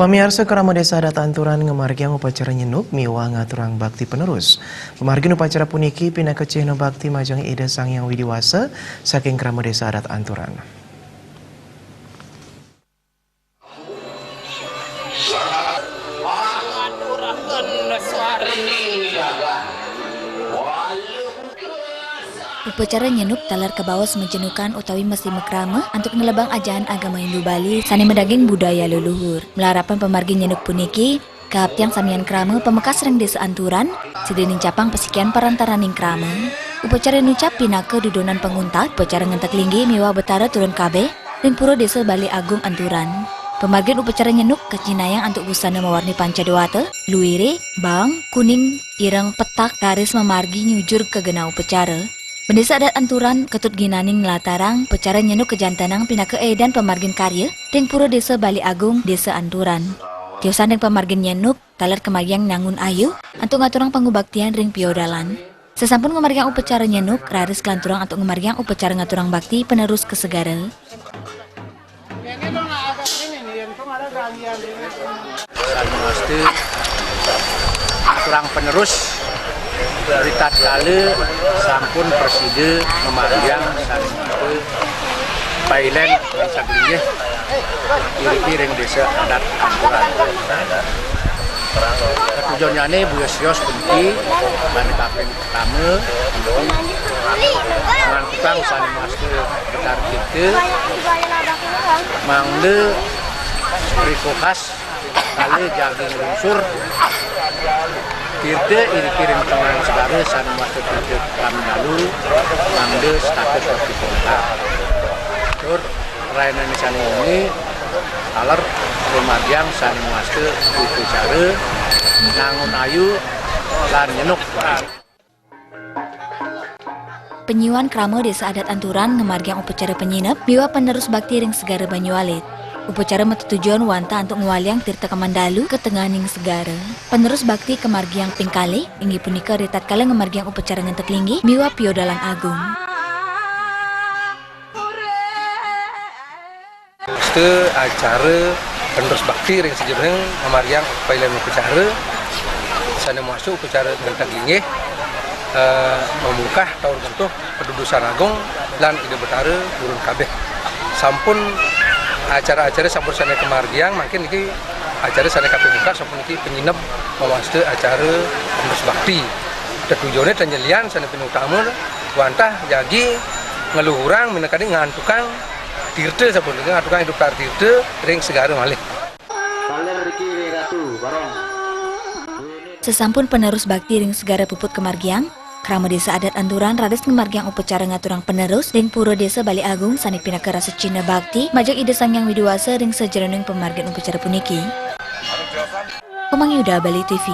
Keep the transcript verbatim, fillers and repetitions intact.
Pamiarsa, Krama Desa Adat Anturan ngamargiang upacara nyenuk miwah ngaturang bakti penerus. Pamargin upacara puniki pinaka cihna bakti majeng Ida Sang Hyang Widi Wasa saking Krama Desa Adat Anturan. Upacara nyenuk taler kabaos majenukan utawi mesti makrama antuk nelebang ajahan agama Hindu Bali sane madaging budaya leluhur. Malarapan pamargin nyenuk puniki, kaaptiang samian krama pamekas ring Desa Anturan, sida nincapang pasikian parantaraning krama. Upacara nucap pinaka dudonan panguntat upacara ngentek linggih miwah betara turun kabeh ring Pura Desa Bali Agung Anturan. Pamargin upacara nyenuk kacinaayang antuk busana mawarni panca dewata, luire, baang, kuning, ireng, petak, raris mamargi nyujur ka genah upacara. Bendesa Adat Anturan katut ginaning nlatarang upacara nyenuk kajantenang pinaka edan pamargin karya ring Pura Desa Bali Agung, Desa Anturan. Tiosan ring pamargin nyenuk, taler kamargiang nangun ayu antuk ngaturang pangubaktian ring piodalan. Sasampun ngamargiang upacara nyenuk, raris kalanturang antuk ngamargiang upacara ngaturang bakti penerus ka segara. Sane mesti ngaturang penerus ritatkala sampun prasida ngamargiang sane mesti pailen ngentek linggih iriki ring Desa Adat Anturan. Katujonnyane boya sios puniki, bani kaping pertama, ngantukang sane mesti Betara Tirta, mangda rika khas kala jagi nglungsur tirta iriki ring tengahing segara sane mesti tirta pami lalu, mangda setata seperti kota. Tur rainane sane wengi, taler rumargiang sane mesti upacara nangun ayu lan nyenuk. Panyiuan krama Desa Adat Anturan ngamargiang upacara panyineb miwah penerus bakti ring Segara Banyu Alit. Upacara matetujon wantah antuk ngwaliang tirta kamandalu ka tengahing segara. Penerus bakti kamargiang ping kalih inggih punika ritatkala ngamargiang upacara ngentek linggih miwah piodalan agung. Mesti acara penerus bakti ring sajeroning ngamargiang pailen upacara sane maksud upacara ngentek linggih, eh, mamungkah taur gentuh padudusan agung lan Ida Betara purun kabeh. Sampun acara-acara sampun sane kamargiang, mangkin niki acara sane kaping ungkat sampun niki panyineb mawasta acara penerus bakti. Tetujone tan ja lian sane paling utama wantah jagi ngluhurang minakadi ngantukang tirta sampun niki ngantukang Ida Betara tirta ring segara malih. Sampun penerus bakti ring segara puput kamargiang, krama Desa Adat Anturan raris ngamargiang upacara ngaturang penerus ring Pura Desa Bali Agung sane pinaka rasa cihna bakti majeng Ida Sang Hyang Widi Wasa ring sajeroning pamargin upacara puniki. Komang Yuda, Bali T V.